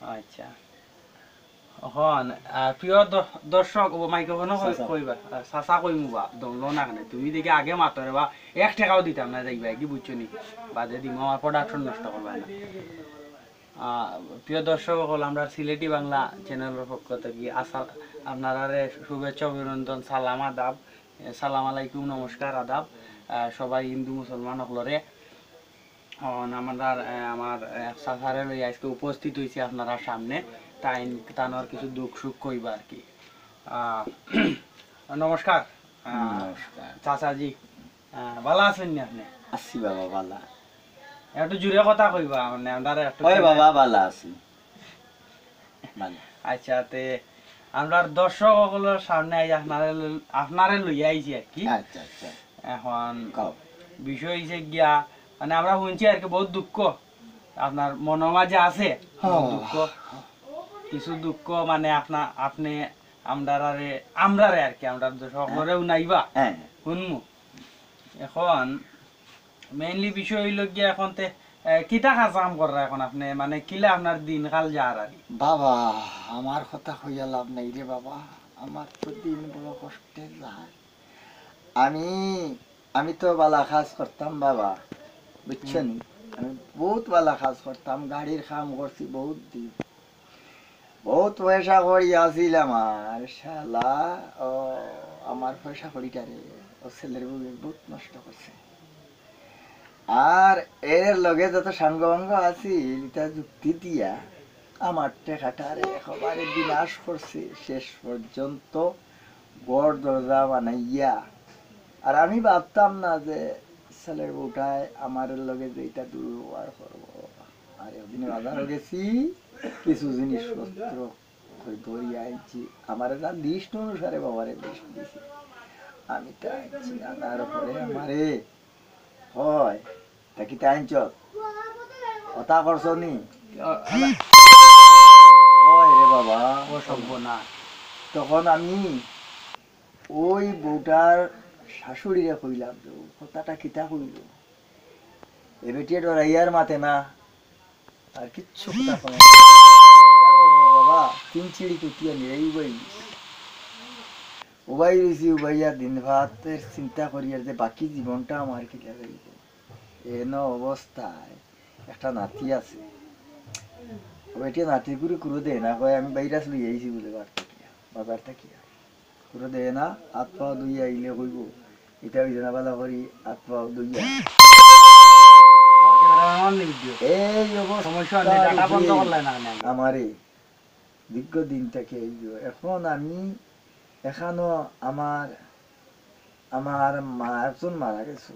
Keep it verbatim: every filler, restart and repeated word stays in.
আচ্ছা, অখন, আহ, প্রিয় দ-, দর্শক, ও মাইক্রোফোনও কই-, চাচা। কইবা, আহ, চাচা কইমু বা, দমলো না কেনে? তুমি দেখি আগে মাতো রে বা, এক টেকাও দিতাম না, যাইবা কি, বুঝছো নি? বাদে দিমু, আমার production নষ্ট করবা না। আহ, প্রিয় দর্শক অকল, আমরা সিলেটি বাংলা চ্যানেলের পক্ষ থাকি আসা-, আপনারারে শুভেচ্ছা, অভিনন্দন, সালাম, আদাব, এ, সালাম আলাইকুম, নমস্কার, আদাব, আহ, সবাই হিন্দু মুসলমান অকলরে। অখন আমরার, এ, আমার, এ, চাচারে লই আইজকে উপস্থিত অইছি আপনারার সামনে। তাইন, তানর কিছু দুঃখ সুখ কইবা আর কি। আহ, নমস্কার, আহ, নমস্কার। চাচাজি, আহ, ভালা আছইন নি আপনে? আছি বাবা, ভালা। একটু জুরে কথা কইবা, মানে, আমরারে একটু ওই বাবা, ভালা আছি। ভালা। আচ্ছা, তে আমরার দর্শক অকলর সামনে আইজ আপনারে ল-, আপনারে লইয়া আইছি আর কি। আচ্ছা, আচ্ছা। অখন কও। বিষয় অইছে গিয়া, মানে, আমরা হুনছি আর কি, বউত দুঃখ, আপনার মনর মাঝে আছে, হ্যাঁ। দুঃখ, কিছু দুঃখ, মানে, আপনা-, আপনে আমরারে, আমরারে আর কি, আমরার দর্শক অকলরে হুনাইবা, হ্যাঁ। হুনমু। অখন mainly বিষয় অইলো গিয়া, অখন তে, এ, কিতা কাজ কাম কররা অখন আপনে? মানে, কিলা আপনার দিনকাল যার আর কি? বাবা, আমার কথা কইয়া লাভ নাই রে বাবা, আমার তো দিন বড় কষ্টে যার। আমি, আমি তো ভালা কাজ করতাম বাবা, বুঝছো নি? আমি বউত ভালা কাজ করতাম, গাড়ির কাম করছি বউত দিন। বউত পয়সা কড়ি আছিল আমার, শালা, ও আমার পয়সা কড়িটারে ও ছেলের বউয়ে বউত নষ্ট করছে। আর এর লগে যত সাঙ্গ-বাঙ্গ আছিল, ইতা যুক্তি দিয়া আমার টেকাটারে একেবারে বিনাশ করছে। শেষ পর্যন্ত ঘর দরজা বানাইয়া, আর আমি ভাবতাম না যে ছেলের বউটায় আমার লগে যে ইতা দুর্ব্যবহার করবো। আর একদিন বাজারো গেছি, কিছু জিনিসপত্র কই ধরিয়া আনছি, আমারে যা list অনুসারে বাবারে list দিছে, আমি তা আনছি, আনার পরে আমারে কয়, "তা কিতা আনছস? অতা করছস নি?" ওই রে বাবা। ও সর্বনাশ। তখন আমি ওই বউটার শাশুড়িরে কইলাম যে, "ও কথাটা কিতা কইলো? এ বেটিয়ে ডরাইয়ার মাতে না।" আর কিচ্ছু কথা কয় না। কিতা করবো বাবা, তিন চিড়ি কুটিয়া নিয়ে উবাই রইছি। উবাই রইছি, উবাইয়া দিন ভাতের চিন্তা করিয়ার যে বাকি জীবনটা আমার কিলা যাইবো। এন অবস্থায় একটা নাতি আছে। ও বেটিয়ে নাতির গুরে কুরু দেয় না, কয়, "আমি ভাইরাস লই আইছি বুলে বার থাকিয়া, বাজার থাকিয়া।" কুরু দেয় না, হাত পাও ধুইয়া আইলে কইবো, ইটা অইছে না, বালা করি হাত পাও ধুইয়া। আমার cameraman অন নি video। এই অবস্থা সমস্যা নেই, data বন্ধ করলাই না কেনে? আমারে দীর্ঘ দিন থাকি আইও। এখন আমি এখানো আমার, আমার মা একজন মারা গেছে,